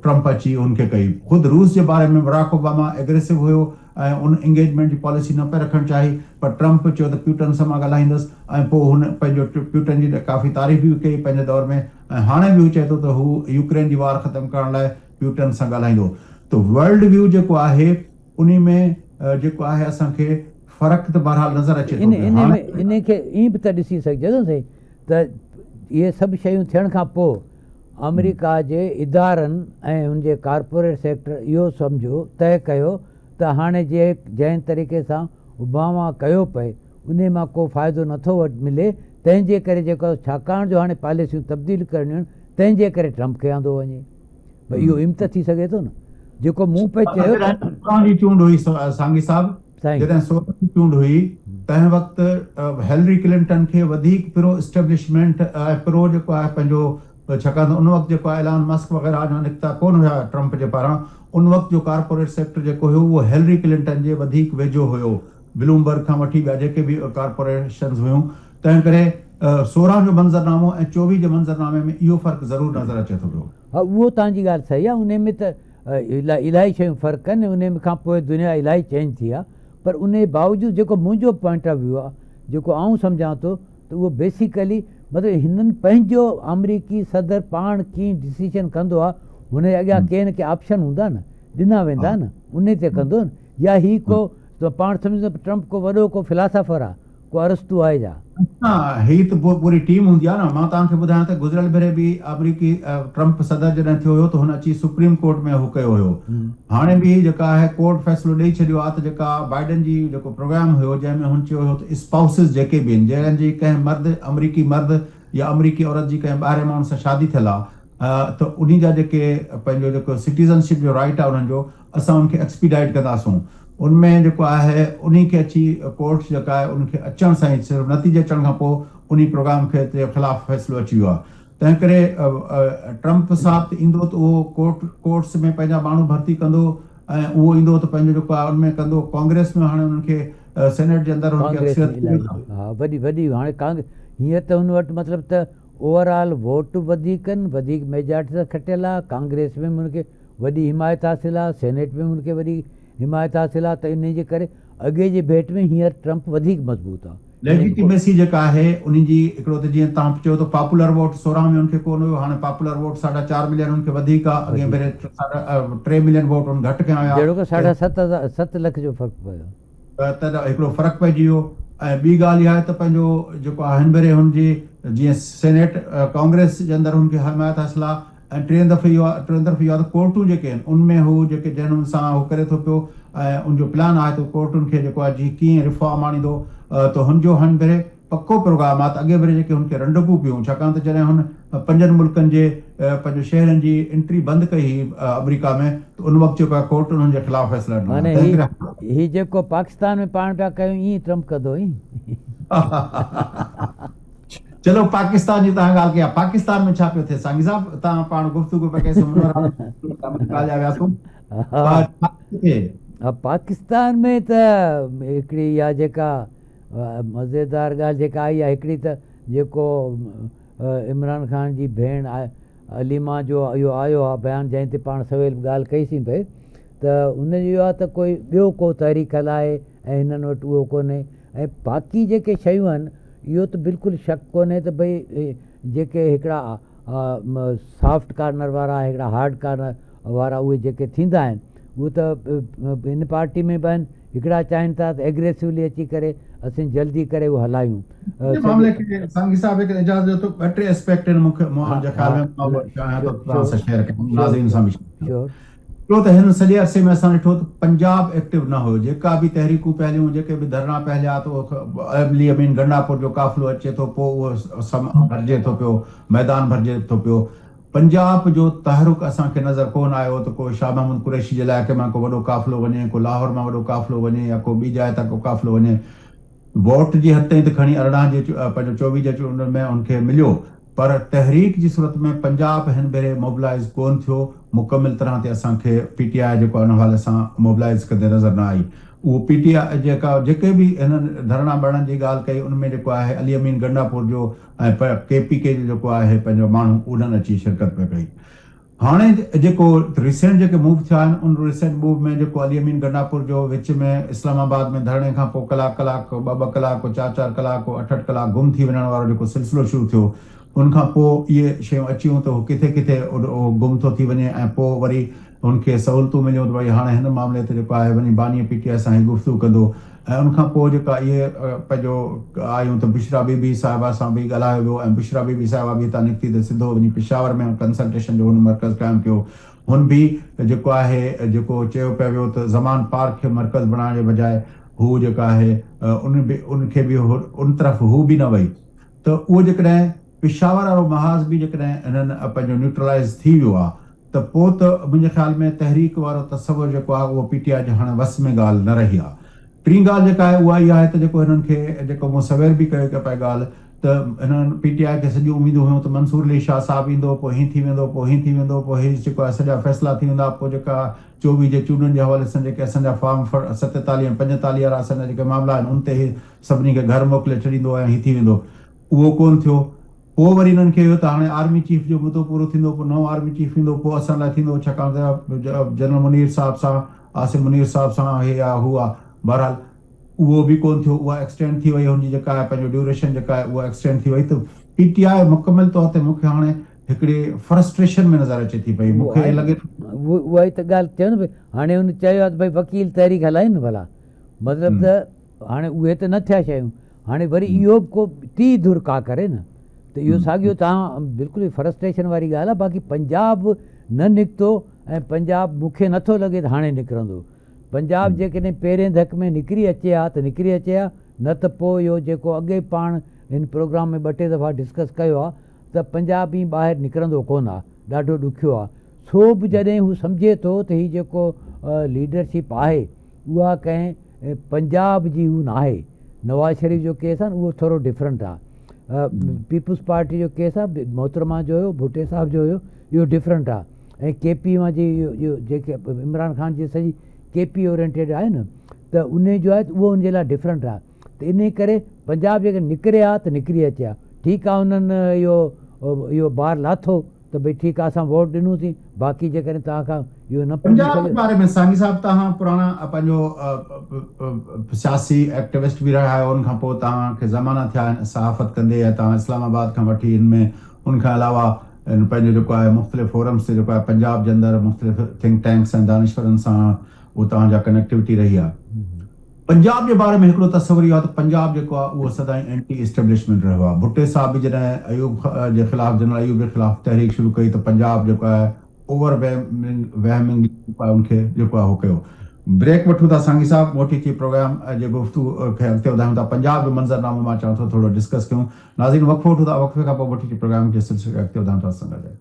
S1: ٽرمپ اچي ان کي ڪئي خود روس جي باري ۾ براڪ اوباما ايگريسو هيو ۽ ان انگيجمينٽ جي پاليسي نه پئي رکڻ چاهي پر ٽرمپ چيو ته پيوٽن سان مان ڳالهائيندس ۽ پوء هن پنهنجو پيوٽن جي ڪافي تعريف به ڪئي پنهنجي دور ۾ ۽ هاڻي به هو چئي ٿو ته هو يوڪرين جي وار ختم ڪرڻ لاء پيوٽن سان ڳالهائيندو ته ورلڊ ويو جيڪو آهي انهي ۾ جيڪو آهي اسان کي فرق ته بهرحال نظر اچي ٿو پيو هاڻي
S2: انهي کي ائين به ته ڏسي سگهجي ٿو سائين ته اهي سڀ شيون ٿيڻ کان پوء آمريڪا جي ادارن ۽ ان جي ڪارپوريٽ سيڪٽر اهو سمجهيو طئي ڪيو ته هاڻي جي جنهن طريقي سان اوباما ڪيو پئي انهي مان ڪو فائدو نٿو ملي تنهن جي ڪري جيڪو ڇاڪاڻ جو هاڻي پاليسيون تبديل ڪرڻيون آهن تنهن جي ڪري ٽرمپ کي آندو وڃي ڀئي اهو ائين ته ٿي سگهي ٿو نه جيڪو مون پئي چيو ته
S1: جڏهن جي چونڊ هئي سانگي صاحب جڏهن 16 جي چونڊ هئي تنهن وقت هيلري ڪلنٽن کي وڌيڪ پرو اسٽيبلشمينٽ ۽ پرو جيڪو آهي پنهنجو ڇاڪاڻ ته ان وقت جيڪو آهي ايلان مسڪ وغيره اڃا نڪتا ڪونه هيا ٽرمپ جي پاران ان وقت جو ڪارپوريٽ سيڪٽر جيڪو هيو اهو هيلري ڪلنٽن جي وڌيڪ ويجهو هيو بلومبرگ کان وٺي ٻيا جيڪي به ڪارپوريشنز هيون تنهن ڪري 16 جو منظرنامو ۽ 24 جي منظرنامي ۾ اهو فرق ضرور نظر اچي ٿو پيو.
S2: ها اهو توهان جي ڳالهه صحيح آهي انهي ۾ ته الاهي شيون فرق آهن انهي کان پوء دنيا الاهي چينج ٿي آهي پر انهي باوجود جيڪو منهنجو پوائنٽ آف ويو آهي جيڪو آئون سمجهان ٿو ته اهو بيسيڪلي مطلب هنن پنهنجو آمريڪي صدر پاڻ ڪيئن ڊسيشن ڪندو آهي هن جي اڳيان ڪي نه ڪي آپشن هوندا نه ڏنا ويندا نه انهي تي ڪندو نه يا هي ڪو پاڻ سمجهندو ٽرمپ ڪو وڏو ڪو فلاسافر آهي ڪو ارسطو آهي ڇا؟
S1: نه هي ته پوري ٽيم هوندي آهي نه مان توهان کي ٻڌايان ته گذريل ڀيري به آمريڪي ٽرمپ صدر جڏهن ٿيو هيو ته هن اچي سپريم ڪورٽ ۾ هو ڪيو هيو هاڻي به جيڪا آهي ڪورٽ فيصلو ڏئي ڇڏيو آهي ته جيڪا بائيڊن جي جيڪو پروگرام هيو جنهن ۾ هن چيو هيو ته اسپائوسز جيڪي به آهن جنهن جي ڪنهن مرد آمريڪي مرد يا آمريڪي عورت جي ڪنهن ٻاهرين ماڻهو سان شادي ٿيل آهي ته انهي جا جيڪي پنهنجو جيڪو سٽيزن شپ جو رائيٽ آهي انهن جو اسان ان کي ايڪسپيڊائيٽ ڪنداسون ان ۾ جيڪو آهي انهي کي اچي ڪورٽ جيڪا آهي ان کي اچڻ سان ئي صرف نتيجي اچڻ کان پوء انهي پروگرام کي جي خلاف فيصلو اچي ويو آهي تنهن ڪري ٽرمپ صاحب ته ايندو ته اهو ڪورٽ ڪورٽس ۾ پنهنجا ماڻهو ڀرتي ڪندو ۽ اهو ايندو ته پنهنجو جيڪو آهي ان ۾ ڪندو ڪانگريس ۾ هاڻي انهن کي سينيٽ جي اندر هن کي
S2: ڪانگريس ۾
S1: اڪثريت
S2: الاهي
S1: ملي آهي.
S2: ها وڏي وڏي هاڻي ڪانگ هينئر ته هن وٽ مطلب ته اوور آل ووٽ به وڌيڪ آهن وڌيڪ ميجارٽي سان کٽيل آهي ڪانگريس ۾ به هن کي وڏي حمايت حاصل آهي سينيٽ ۾ به هن کي وڏي حمايت حاصل آهي ته انهي جي ڪري اڳي جي ڀيٽ ۾ هينئر ٽرمپ وڌيڪ مضبوط آهي.
S1: ليجيٽيميسي جيڪا آهي انهي جي هڪڙو ته جيئن توهان چيو ته پاپولر ووٽ 16 ۾ ان کي ڪونه هيو هاڻي پاپولر ووٽ ساڍا چار ملين ان کي وڌيڪ آهي اڳئين
S2: وڌيڪ
S1: ڀيري ساڍا ٽي ملين ووٽ ان گهٽ ڪيا هيا
S2: جهڙوڪ
S1: ته
S2: ساڍا ست هزار ست لک جو فرق پيو.
S1: ته هڪڙو فرق پئجي ويو ۽ ٻي ڳالهه اها آهي ته پنهنجو جيڪو آهي هن ڀيري هن جي جيئن سينيٽ ڪانگريس جي اندر هن کي حمايت حاصل آهي ۽ ٽئين دفعي اهو آهي ٽيون طرف اهو آهي ته ڪورٽون جيڪي آهن ان ۾ هو جيڪي جنهن نموني سان هو ڪري ٿو پيو ۽ ان جو پلان آهي ته ڪورٽن کي جيڪو آهي جي ڪيئن ريفارم آڻيندو ته هن جو هن ڀيري پڪو پروگرام آهي ته اڳئين ڀيري جيڪي هن کي رنڊڪون پيون ڇاڪاڻ ته جڏهن هن پنجن ملڪن جي پنهنجو شهرين جي انٽري بند ڪئي هئي آمريڪا ۾ ته ان وقت جيڪو آهي ڪورٽن هن جي خلاف فيصلا ڏنا
S2: معني
S1: تنهن
S2: هي
S1: ڪري
S2: هي جيڪو پاڪستان ۾ پاڻ پيا ڪيون ائين ٽرمپ ڪندو ائين.
S1: چلو پاڪستان جي توهان ڳالهه ڪئي آهي پاڪستان ۾ ڇا پيو ٿئي سانگي صاحب توهان پاڻ گفتگو پيا ڪئي سون منور آمريڪا هليا وياسون
S2: ها پاڪستان ۾ ته هڪڙي اها جيڪا مزيدار ڳالهه جيڪا آئي آهي هڪڙي ته جيڪو عمران خان جي ڀيڻ عليما جو اهو آيو آهي بيان جنهن تي پاڻ سويل به ڳالهه ڪئي سين پئي ته ان جو اهو آهي ته ڪوئي ٻيو ڪو تحريڪ هلائي ۽ هنن وٽ اهو ڪونهي ۽ باقي جيڪي شيون آهن اهو ته بلڪل شڪ ڪونهي ته ڀئي جيڪي هڪڙا سافٽ ڪارنر وارا هڪڙا هارڊ ڪارنر وارا اهي جيڪي ٿيندا آهن اهي ته هن پارٽي ۾ به آهن هڪڙا چاهين ٿا ته ايگريسولي اچي ڪري اسين جلدي ڪري اهو هلايون.
S1: ان معاملي کي سانگي صاحب هڪ اجازت ڏيو ته ٻه ٽي اسپيڪٽ آهن مون کي منهنجي خيال ۾ مان اهو چاهيان ٿو ته توهان سان شيئر ڪيان ناظرين سان به شيئر ڪيان. هڪڙو ته هن سڄي عرصي ۾ اسان ڏٺو ته پنجاب ايڪٽو نه هيو جيڪا به تحريڪون پهليون جيڪي به ڌرڻا پهليا ته اهو علي امين گنڊاپور جو قافلو اچي ٿو پوء اهو سم ڀرجي ٿو پيو ميدان ڀرجي ٿو پيو پنجاب جو تحرڪ اسان کي نظر ڪونه آيو ته ڪو شاهه محمود قريشي جي علائقي مان ڪو وڏو قافلو وڃي، ڪو لاهور مان وڏو قافلو وڃي يا ڪو ٻي جاء تان ڪو قافلو وڃي. ووٽ جي حد تائين ته کڻي 18 جي پنهنجو 24 جي چونڊن ۾ ان کي مليو پر تحريڪ جي صورت ۾ پنجاب هن ڀيري موبلائيز ڪونه ٿيو، مڪمل طرح تي اسان کي پي ٽي آء جيڪو ان حوالي سان موبلائيز ڪندي نظر نه آئي. اهو پي ٽي آء جيڪا جيڪي به هنن ڌرڻا ٻرڻن جي ڳالهه ڪئي ان ۾ جيڪو آهي علي امين گنڊاپور جو ۽ پ ڪي پي ڪي جو جيڪو آهي پنهنجو ماڻهو انهن اچي شرڪت پئي ڪئي. هاڻي جيڪو ريسينٽ جيڪي موو ٿيا آهن ان ريسينٽ موو ۾ جيڪو علي امين گنڊاپور جو وچ ۾ اسلام آباد ۾ ڌرڻي کان پوء ڪلاڪ ڪلاڪ ٻه ٻه ڪلاڪ چار چار ڪلاڪ اٺ اٺ ڪلاڪ گم ٿي وڃڻ وارو جيڪو سلسلو شروع ٿيو ان کان پوء اهي شيون اچيون ته هو ڪٿي ڪٿي گم ٿو ٿي وڃي ۽ پوء وري هن کي سهولتون مليون ته ڀئي هاڻي هن معاملي تي جيڪو آهي وڃي بانيء پي ٽي آء سان هي گفتگو ڪندو ۽ ان کان پوء جيڪا اهي پنهنجو آيون ته بشريٰ بي بي صاحبه سان به ڳالهايو ويو ۽ بشريٰ بي بي صاحبه به هتان نڪتي ته سڌو وڃي پشاور ۾ ڪنسلٽيشن جو هن مرڪز قائم ڪيو هن به جيڪو آهي جيڪو چيو پيو ويو ته زمان پارڪ کي مرڪز بڻائڻ جي بجاء هو جيڪا آهي ان به ان کي به ان طرف هو به نه وئي ته اهو جيڪڏهن پشاور وارو محاذ به جيڪڏهن هنن پنهنجو نيوٽرلائيز ٿي ويو آهي ته پوء ته منهنجي خيال ۾ تحريڪ وارو تصور جيڪو آهي اهو پي ٽي آء جي هاڻي وس ۾ ڳالهه نه رهي آهي. ٽين ڳالهه جيڪا آهي اها اها آهي ته جيڪو هنن کي جيڪو مون سوير به ڪيو پئي ڳالهه ته هنن پي ٽي آء کي سڄيون اميدون هيون ته منصور علي شاهه صاحب ايندو پوء هين ٿي ويندو پوء هين ٿي ويندو پوء هي جيڪو آهي سڄا فيصلا ٿي ويندا پوء جيڪا 24 جي چونڊن جي حوالي سان جيڪي اسان جا فارم 47 ۽ 45 وارا اسان جا جيڪي معاملا آهن ان تي هي سڀني کي گهر موڪلي ڇڏيندو ۽ هي ٿي ويندو اهو ڪونه ٿيو. پوء وري انهن کي هيو ته هاڻي آرمي چيف جو مدو پورو ٿيندو پوء نئون آرمي چيف ايندو پوء اسان لاء ٿيندو ڇاڪاڻ ته جنرل منير صاحب سان عاصم منير صاحب سان هي آ هو آ بهرحال اهو به ڪونه ٿيو اها ايڪسٽينڊ ٿي وئي هن جي جيڪا آهي پنهنجو ڊيوريشن جيڪا آهي اها ايڪسٽينڊ ٿي وئي ته پي ٽي آء مڪمل طور تي مون کي هاڻي هڪڙي فرسٽريشن ۾ نظر اچي ٿي پئي مون کي لڳي ٿو
S2: اها ئي ته ڳالهه چيو نه ڀئي هاڻي هن چيو آهي ته ڀئي وڪيل تحريڪ هلائين نه ڀلا مطلب ته هاڻي اهي ته نه ٿيا شيون هاڻي وري اهو به ڪو ٽي ڌر ڪا ڪري نه ته اهو ساڳيو تان بلڪل فرسٽريشن واري ڳالهه آهي باقي پنجاب نه نڪتو ۽ پنجاب مون کي نٿو لڳي ته هاڻي نڪرندو پنجاب جيڪڏهن پهرين ڌڪ ۾ نڪري اچي ها ته نڪري اچي ها نه ته پوء اهو جيڪو اڳي پاڻ هن پروگرام ۾ ٻه ٽي دفعا ڊسڪس ڪيو آهي ته پنجاب ائين ٻاهر نڪرندو ڪونه آهي ڏاڍو ڏکيو آهي سو به جڏهن هو سمجهي ٿو ته هي جيڪو ليڊرشپ آهي اها ڪنهن پنجاب جي هو ناهي نواز شريف جو ڪيس آهي اهو ٿورو ڊفرنٽ آهي پيپلز پارٽي جو ڪيس آهي محترمه جو هيو ڀٽي صاحب جو هيو اهو ڊفرنٽ آهي ۽ ڪي پي مان جي جيڪي عمران خان جي سڄي ڪي پي اورينٽيڊ آهي نه ته انهي جو آهي ته اهو ان جي لاء ڊفرنٽ آهي ته انهي ڪري پنجاب جيڪڏهن نڪري ها ته نڪري اچي ها ٺيڪ آهي انهن اهو اهو بار لاٿو ته ڀئي ٺيڪ آهي اسان ووٽ ڏنوسين باقي جيڪڏهن توهان کان اهو نه پڄي
S1: پنجاب جي
S2: سگهيو.
S1: باري ۾ سانگي صاحب توهان پراڻا پنهنجو سياسي ايڪٽوسٽ به رهيا آهيو ان کان پوء توهان کي زمانا ٿيا آهن صحافت ڪندي ۽ توهان اسلام آباد کان وٺي ان ۾ ان کان علاوه پنهنجو جيڪو آهي مختلف فورمز تي جيڪو آهي پنجاب جي اندر مختلف ٿنڪ ٽينڪس ۽ دانشورن سان اهو توهان جا ڪنيڪٽوٽي رهي آهي. پنجاب جي باري ۾ هڪڙو تصور اهو آهي ته پنجاب جيڪو آهي اهو سدائين اينٽي اسٽيبلشمينٽ رهيو آهي. ڀٽي صاحب به جڏهن ايوب جي خلاف جنرل ايوب جي خلاف تحريڪ شروع ڪئي ته پنجاب جيڪو آهي اوور ويهمنگ جيڪو آهي ان کي جيڪو آهي اهو ڪيو. بريڪ وٺون ٿا سانگي صاحب موٽي اچي پروگرام جي گفتگو کي اڳتي وڌايون ٿا. پنجاب جو منظرنامو مان چاهيان ٿو ٿورو ڊسڪس ڪيون. ناظرين وقفو وٺون ٿا وقفي کان پوء وٺي اچي پروگرام جي سلسلي کي اڳتي وڌايون ٿا سان گڏ.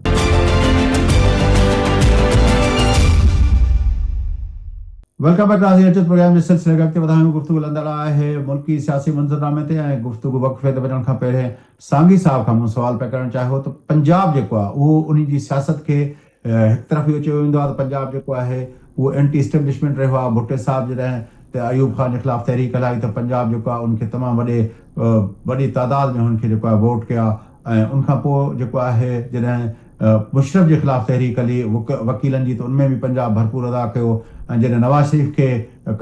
S1: Welcome back ناظرين اچو ته پروگرام جي سلسلي کي اڳتي وڌايون گفتگو هلندڙ آهي ملڪي سياسي منظرنامي تي ۽ گفتگو وقفي تي وڃڻ کان پهرين سانگي صاحب کان مون سوال پئي ڪرڻ چاهيو ته پنجاب جيڪو آهي اهو انهي جي سياست کي هڪ طرف اهو چيو ويندو آهي ته پنجاب جيڪو آهي اهو اينٽي اسٽيبلشمينٽ رهيو آهي ڀٽي صاحب جڏهن ته ايوب خان جي خلاف تحريڪ هلائي ته پنجاب جيڪو آهي ان کي تمام وڏي وڏي تعداد ۾ هن کي جيڪو آهي ووٽ ڪيا ۽ ان کان پوء جيڪو آهي جڏهن مشرف جي خلاف تحريڪ هلي وڪيلن جي ته ان ۾ به پنجاب ڀرپور ادا ڪيو ۽ جڏهن نواز شريف کي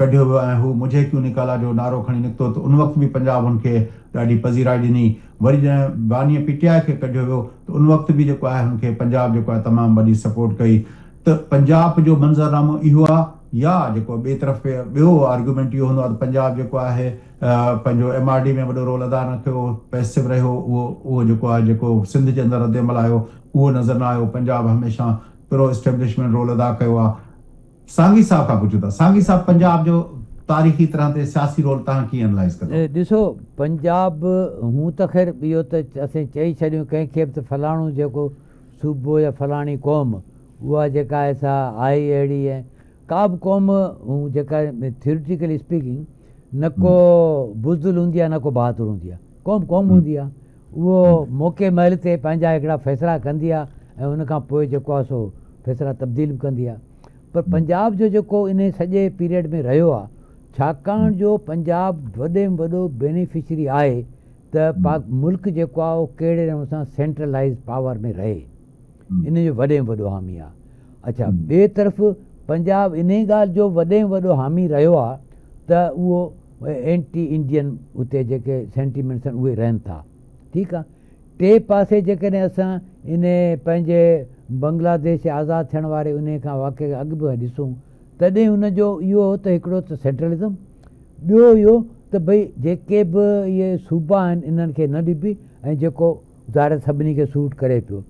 S1: ڪڍيو ويو ۽ هو مجهي ڪيون نڪالا جو نعرو کڻي نڪتو ته ان وقت به پنجاب هن کي ڏاڍي پذيرائي ڏني وري جڏهن باني پي ٽي آء کي ڪڍيو ويو ته ان وقت به جيڪو آهي هن کي پنجاب جيڪو آهي تمام وڏي سپورٽ ڪئي ته پنجاب جو منظرنامو اهو آهي يا جيڪو ٻئي طرف ٻيو آرگيومينٽ اهو هوندو آهي ته پنجاب جيڪو آهي پنهنجو ايم آر ڊي ۾ وڏو رول ادا نه ڪيو پيسو رهيو اهو اهو جيڪو آهي جيڪو سنڌ جي اندر رد عمل آيو اهو نظر نه آيو پنجاب هميشه پرو اسٽيبلشمينٽ رول ادا ڪيو آهي سانگي صاحب کان پڇون ٿا سانگي صاحب پنجاب جو تاريخي طرح تي سياسي رول تهان ڪيئن انالائز ڪندو؟
S2: ڏسو پنجاب هون ته خير اهو ته اسين چئي ڇڏيون ڪنهن کي به ته فلاڻو جيڪو صوبو يا فلاڻي قوم اها جيڪا آهي سا آهي ئي اهڙي ۽ ڪا به قوم هون جيڪا ٿيوريٽيڪلي اسپيڪنگ نه ڪو بزدل هوندي آهي نه ڪو بهادر هوندي آهي قوم قوم هوندي آهي اهو موقعي مهل تي پنهنجا هڪڙا فيصلا ڪندي آهي ۽ ان کان پوء جيڪو آهي سو فيصلا تبديل به ڪندي آهي پر پنجاب جو جيڪو ان سڄي پيريڊ ۾ رهيو آهي ڇاڪاڻ جو پنجاب وڏي ۾ وڏو بينيفشري آهي ته پاڪ ملڪ جيڪو آهي اهو ڪهڙي نموني سان سينٽرلائز پاور ۾ رهي ان جو وڏي ۾ وڏو حامي آ. اڇا ٻئي طرف پنجاب انهي ڳالهه جو وڏي ۾ وڏو حامي رهيو آ ته اهو اينٽي انڊين اتي جيڪي سينٽيمينٽس آهن اهي رهن ٿا ٺيڪ آ ٽي پاسي جيڪڏهن اسان انهي پنهنجي بنگلاديش آزاد ٿيڻ واري انهي کان واقعي اڳ به ڏسون تڏهن ان جو اهو هو ته هڪڙو ته سينٽرلزم ٻيو اهو ته ڀئي جيڪي به اهي صوبا آهن انهن کي نه ڏبي ۽ جيڪو ظاهر سڀني کي سوٽ ڪري پيو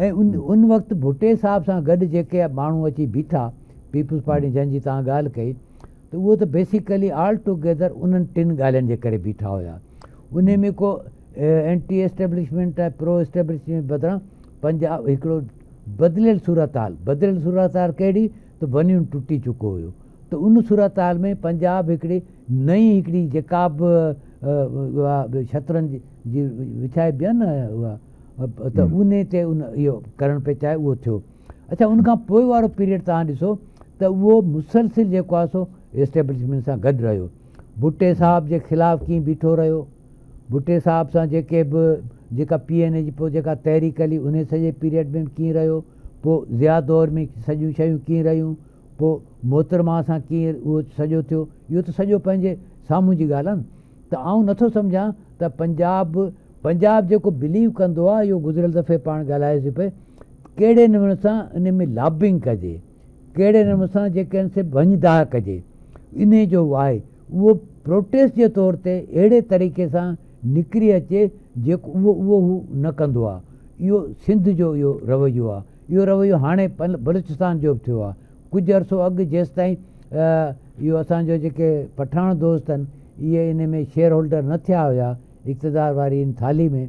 S2: ۽ ان ان وقت ڀٽي صاحب سان گڏ جيڪي ماڻهو اچي بيٺا پيپلز پارٽي جنهن جي توهان ڳالهه ڪئي ته اهو ته بيسيڪلي آل ٽوگيدر انهن ٽن ڳالهين جي ڪري بيٺا هيا ان ۾ ڪو اينٽي اسٽيبلشمينٽ ۽ پرو اسٽيبلشمينٽ بدران پنجاب هڪڙو بدليل صورتحال بدليل صورتحال ڪهڙي ته ون يونٽ ٽٽي چڪو هيو ته ان صورتحال ۾ پنجاب هڪڙي نئين هڪڙي جيڪا به اها شطرنج جي وڇائبي آهي نه اها ته انهي تي ان اهو ڪرڻ پئي چاهي اهو ٿيو اڇا ان کان پوء وارو پيريڊ توهان ڏسو ته اهو مسلسل جيڪو آهي سو اسٽيبلشمينٽ سان گڏ رهيو ڀٽي صاحب جي خلاف ڪيئن بيٺو رهيو ڀٽي صاحب سان جيڪي به جيڪا پي اين اي جي پوء جيڪا تحريڪ هلي انهي سڄي پيريڊ ۾ به ڪيئن رهيو پوء ضياء دور ۾ سڄيون شيون ڪيئن رهيون پوء محترمه سان ڪيئن اهو سڄو ٿيو اهو ته سڄو پنهنجي سامهون جي ڳالهه آهي نه ته آئون نٿو سمجهان ته پنجاب پنجاب جيڪو بليو ڪندو آهي اهو گذريل دفعي پاڻ ڳالهايوسين پئي ڪهڙي نموني سان ان ۾ لابنگ ڪجي ڪهڙي نموني سان جيڪي آهن سي ڀڃ ڊاهه ڪجي انهي جو آهي اهو پروٽيسٽ جي طور تي اهڙي طريقي سان نڪري اچي جيڪو اهو اهو هو نه ڪندو آهي اهو سنڌ جو اهو رويو آهي اهو رويو هاڻي بلوچستان جو به ٿيو آهي ڪجهه عرصو اڳ جيستائين اهو اسان جو جيڪي پٺاڻ دوست آهن اهي ان ۾ شيئر هولڊر نه ٿيا هيا اقتدار واري ان ٿالهي ۾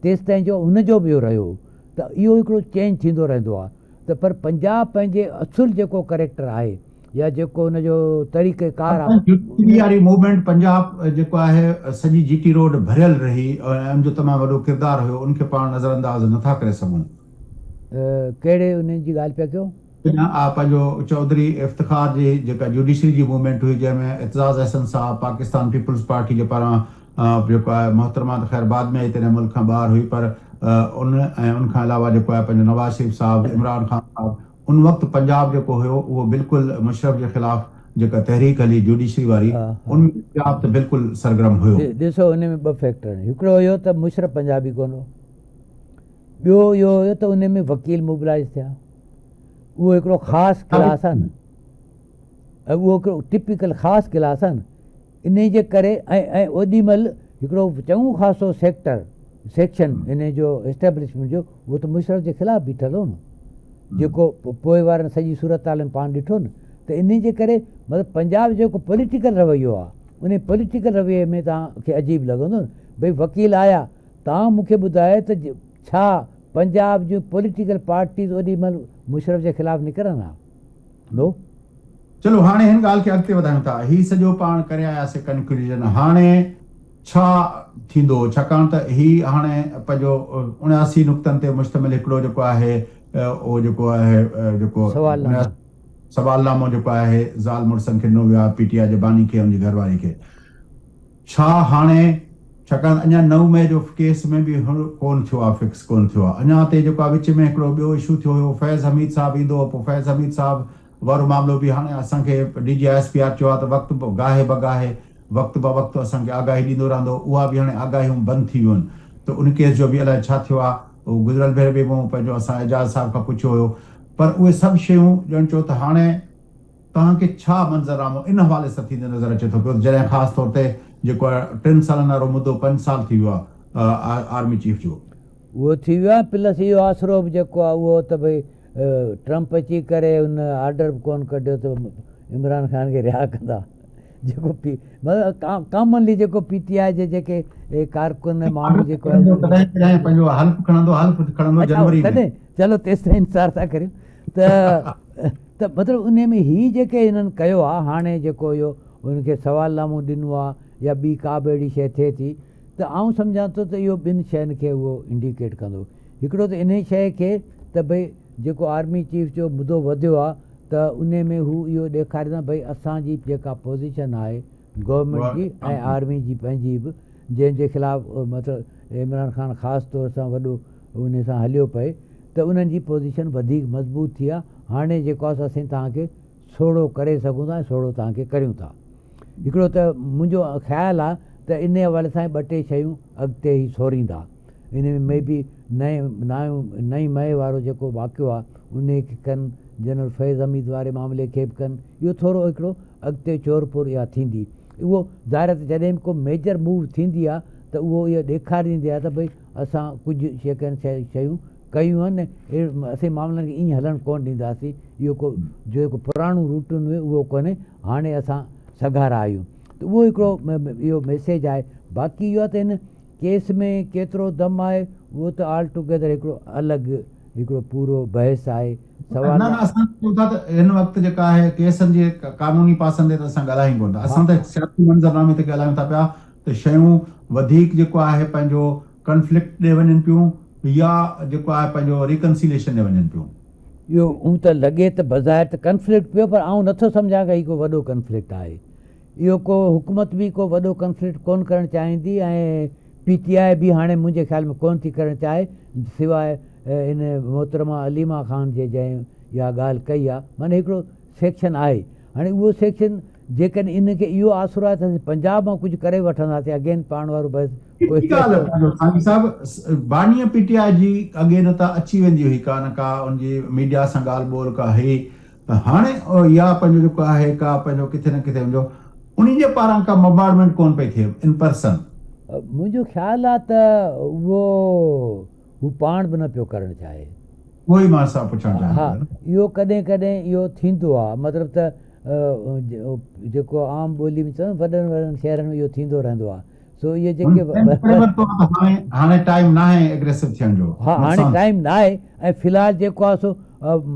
S2: تيستائين جو ان جو به اهو رهيو هو ته اهو هڪڙو چينج ٿيندو رهندو آهي ته پر پنجاب پنهنجي اصل جيڪو ڪريڪٽر آهي يا جيڪو ان جو طريقه ڪار آهي.
S1: جي ٽي واري موومينٽ پنجاب جيڪو آهي سڄي جي ٽي روڊ ڀريل رهي ۽ ان جو تمام وڏو ڪردار هيو ان کي پاڻ نظر انداز نٿا ڪري سگهون.
S2: ڪهڙي انهن جي ڳالهه پيا ڪيو؟
S1: پنهنجو چوڌري افتخار جي جيڪا جوڊيشري جي موومينٽ هئي جنهن ۾ اعتزاز احسن صاحب پاڪستان پيپلز پارٽي جي پاران جيڪو آهي محترمه ته خير بعد ۾ آئي تڏهن ملڪ کان ٻاهر هئي پر ان ۽ ان کان علاوه جيڪو آهي پنهنجو نواز شريف صاحب عمران خان صاحب ان وقت پنجاب جيڪو هيو اهو بلڪل مشرف جي خلاف جيڪا تحريڪ هلي جوڊيشري واري ان ۾ پنجاب ته بلڪل سرگرم هيو.
S2: ڏسو ان ۾ ٻه فيڪٽر آهن هڪڙو اهو ته مشرف پنجابي ڪونه هو ٻيو اهو هيو ته ان ۾ وڪيل موبلائز ٿيا اهو هڪڙو خاص ڪلاس آهي نه اهو هڪڙو ٽپيڪل خاص ڪلاس آهي نه انهي جي ڪري ۽ ۽ اوڏي مهل هڪڙو چڱو خاصو سيڪٽر سيڪشن انهي جو اسٽيبلشمينٽ جو اهو ته مشرف جي خلاف بيٺل هو نه جيڪو پوء وارن سڄي صورتحال ۾ پاڻ ڏٺو نه ته انهي جي ڪري مطلب پنجاب جو جيڪو پوليٽيڪل رويو آهي انهي پوليٽيڪل رويي ۾ توهان کي عجيب لڳندو نه ڀئي وڪيل آيا توهان مون کي ٻڌايو ته ڇا پنجاب جون پوليٽيڪل پارٽيز اوڏي مهل مشرف جي خلاف نڪرن ها؟ نو.
S1: چلو هاڻي هن ڳالهه کي اڳتي وڌايون ٿا. هي سڄو پاڻ ڪري آياسي ڪنڪلوزن. هاڻي ڇا ٿيندو؟ ڇاڪاڻ ته هي هاڻي پنهنجو 79 نقطن تي مشتمل هڪڙو جيڪو آهي اهو جيڪو آهي جيڪو
S2: سوال نامو.
S1: سوال نامو جيڪو آهي زال مڙسن کي ڏنو ويو آهي پي ٽي آء جي باني کي ۽ ان جي گهر واري کي. ڇا هاڻي ڇاڪاڻ ته اڃا 9 مئي جو ڪيس ۾ به هڻ ڪون ٿيو آ فڪس ڪون ٿيو آ اڃا تي جيڪو آ وچ ۾ هڪڙو ٻيو اشو ٿيو هيو فيض حميد صاحب ايندو هو پوء فيض حميد صاحب وارو معاملو به هاڻي اسان کي D G I S P R چيو آ ته وقت گاهي بگاهي وقت بوقت اسان کي آگاهي ڏيندو رهندو اها به هاڻي آگاهيون بند ٿي ويون ته ان ڪيس جو به الائي ڇا ٿيو آ اهو گذريل ڀيري به مون پنهنجو اسان اعجاز صاحب کان پڇيو هيو پر اهي سڀ شيون ڄڻ چئو ته هاڻي توهان کي ڇا منظرنامو ان حوالي سان ٿيندي نظر اچي ٿو پيو ته جڏهن خاص طور تي جيڪو آهي ٽن سالن وارو مدو پنج سال ٿي ويو آهي آرمي چيف جو.
S2: اهو ٿي ويو آهي پلس اهو آسرو به جيڪو آهي اهو ته ڀئي ٽرمپ اچي ڪري ان آرڊر به ڪونه ڪڍيو ته عمران خان کي رها ڪندا جيڪو پي مطلب ڪامنلي جيڪو پي ٽي آء جي جيڪي ڪارڪن ماڻهو جيڪو
S1: ڪڏهن ڪڏهن پنهنجو حلف کڻندو حلف کڻندو جنوري ۾.
S2: چلو تيستائين انتظار ٿا ڪريون ته ته مطلب انهي ۾ هي جيڪي هنن ڪيو آ هاڻي جيڪو اهو هن کي سوال نامو ڏنو آ يا ٻي ڪا به اهڙي شيء ٿئي ٿي ته آئون سمجهان ٿو ته اهو ٻن شين کي اهو انڊيڪيٽ ڪندو هڪڙو ته انهي شيء کي ته ڀئي جيڪو آرمي چيف جو مدو وڌيو آ ته انهي ۾ هو اهو ڏيکاريندا ڀئي اسان جي جيڪا پوزيشن آهي گورنمينٽ جي ۽ آرمي جي پنهنجي به جنهن جي خلاف مطلب عمران خان خاص طور سان وڏو انهي سان هليو پئي ته انهن جي پوزيشن وڌيڪ مضبوط ٿي آ هاڻي جيڪو آ سو اسين توهان کي سوڙهو ڪري سگهون ٿا ۽ سوڙهو توهان کي ڪريون ٿا. هڪڙو ته منهنجو خيال آ ته انهي حوالي سان ٻه ٽي شيون اڳتي هي سوريندا. انهي ۾ مي بي نئين نائين نئين مئي وارو جيڪو واقعو آ انهي کي ڪن، جنرل فيض حميد واري معاملي کي به ڪن. اهو ٿورو هڪڙو اڳتي چور پور اها ٿيندي. اهو ظاهر آ ته جڏهن به ڪو ميجر موو ٿيندي آ ته اهو اهو ڏيکاريندي آ ته ڀئي اسان ڪجهه شيڪن شيون ڪيون آهن ۽ اسين معاملن کي ائين هلڻ ڪونه ڏينداسين اهو ڪو جيڪو پراڻو روٽين هيو اهو ڪونهي هاڻي اسان سگهارا آهيون ته اهو هڪڙو اهو ميسيج آهي باقي اهو آهي ته هن ڪيس ۾ ڪيترو دم آهي اهو ته آل ٽوگيدر هڪڙو الڳ هڪڙو پورو بحث آهي سوال
S1: نه نه اسان چئون ٿا ته هن وقت جيڪا آهي ڪيسن جي قانوني پاسن تي ته اسان ڳالهايون ڪونه ٿا اسان ته سياسي منظرنامي تي ڳالهايون ٿا پيا ته شيون وڌيڪ جيڪو آهي پنهنجو ڪنفلڪٽ ڏي وڃن پيون يا جيڪو آهي پنهنجو ريڪنسيليشن ڏي وڃن پيون.
S2: اهو هون ته لڳي ته بظاهر ته ڪنفلڪٽ پيو پر آئون نٿو سمجهان ته هي ڪو وڏو ڪنفلڪٽ آهي. اهو ڪو حڪومت به ڪو وڏو ڪنفلڪٽ ڪونه ڪرڻ چاهيندي ۽ پي ٽي آء به هاڻي منهنجي خيال ۾ ڪونه ٿي ڪرڻ چاهي سواء ان محترمه عليمه خان جي جنهن اها ڳالهه ڪئي آهي معنيٰ هڪڙو سيڪشن آهي هاڻي اهو سيڪشن جيڪڏهن ان کي اهو آسرو آهي ته اسين پنجاب مان ڪجهه ڪري وٺنداسين اگين پاڻ وارو بحث
S1: ڪوئي ڳالهه پنهنجو سانگي صاحب بانيء پي ٽي آء جي اڳي نه ته اچي ويندي هئي ڪا نه ڪا ان جي ميڊيا سان ڳالهه ٻولهه ڪا هئي ته هاڻي يا پنهنجو جيڪو آهي ڪا پنهنجو ڪٿي نه ڪٿي جو انهي جي پاران ڪا بمبارڊمينٽ ڪون پئي ٿئي ان پرسن.
S2: منهنجو خيال آهي ته اهو هو پاڻ به نه پيو ڪرڻ چاهي.
S1: اهو ئي مان سان پڇڻ چاهيان
S2: ها
S1: پيو.
S2: اهو ڪڏهن ڪڏهن اهو ٿيندو آهي مطلب ته جيڪو عام ٻولي ۾ چون وڏن وڏن شهرن ۾ اهو ٿيندو رهندو آهي سو اهي
S1: هن
S2: جيڪي
S1: سينس ڪري ورتو آهي ته هاڻي هاڻي ٽائيم ناهي اگريسو ٿيڻ جو
S2: ها هاڻي
S1: نقصان
S2: ٽائيم ناهي ۽ في الحال جيڪو آهي سو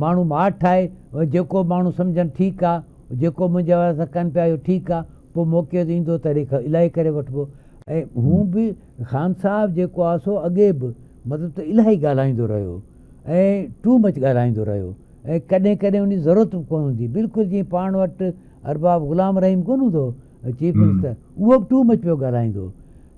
S2: ماڻهو ماٺ آهي جيڪو ماڻهو سمجهن ٺيڪ آهي جيڪو منهنجي حوالي سان ڪن پيا اهو ٺيڪ آهي پوء موقعو ايندو تڏهن الاهي ڪري وٺبو ۽ هون به خان صاحب جيڪو آهي سو اڳي به مطلب ته الاهي ڳالهائيندو رهيو ۽ ٽو مچ ڳالهائيندو رهيو. ۽ ڪڏهن ڪڏهن ان جي ضرورت به ڪونه هوندي بلڪل جيئن پاڻ وٽ ارباب غلام رحيم ڪونه هوندو هو چيف منسٽر اهو به ٽو مچ پيو ڳالهائيندو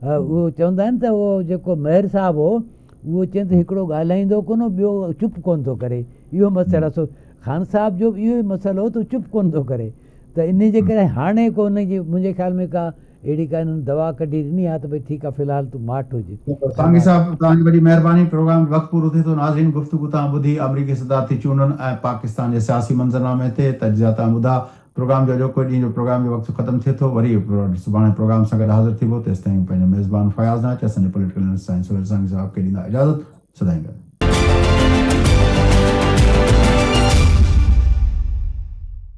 S2: هو اهو چوندا آهن ته اهو جيڪو مهر صاحب هو اهو چين ته هڪڙو ڳالهائيندو ڪونه ٻيو چپ ڪونه ٿو ڪري اهو مسئلو سو خان صاحب جو به اهو ئي مسئلو هو ته چپ ڪونه ٿو ڪري ته انهي جي ڪري هاڻي ڪو ان جي منهنجي خيال ۾ ڪا اهڙي ڪا انهن دوا ڪڍي ڏني آهي ته ڀئي ٺيڪ آهي في الحال تون ماٺ هج.
S1: سانگي صاحب توهان جي وڏي مهرباني پروگرام جو وقت پورو ٿئي ٿو ناظرين گفتگو توهان ٻڌي آمريڪي صدارتي چونڊن ۽ پاڪستان جي سياسي منظرنامي تي تجزيا توهان ٻڌا پروگرام جو اڄوڪو ڏينهن جو پروگرام جو وقت ختم ٿئي ٿو وري سڀاڻي پروگرام سان گڏ حاضر ٿيبو تيستائين پنهنجو ميزبان فياض ناچ اسان جي پوليٽيڪل انالسٽ سائين سهيل سانگي صاحب کي ڏيندا اجازت سدائين گڏ.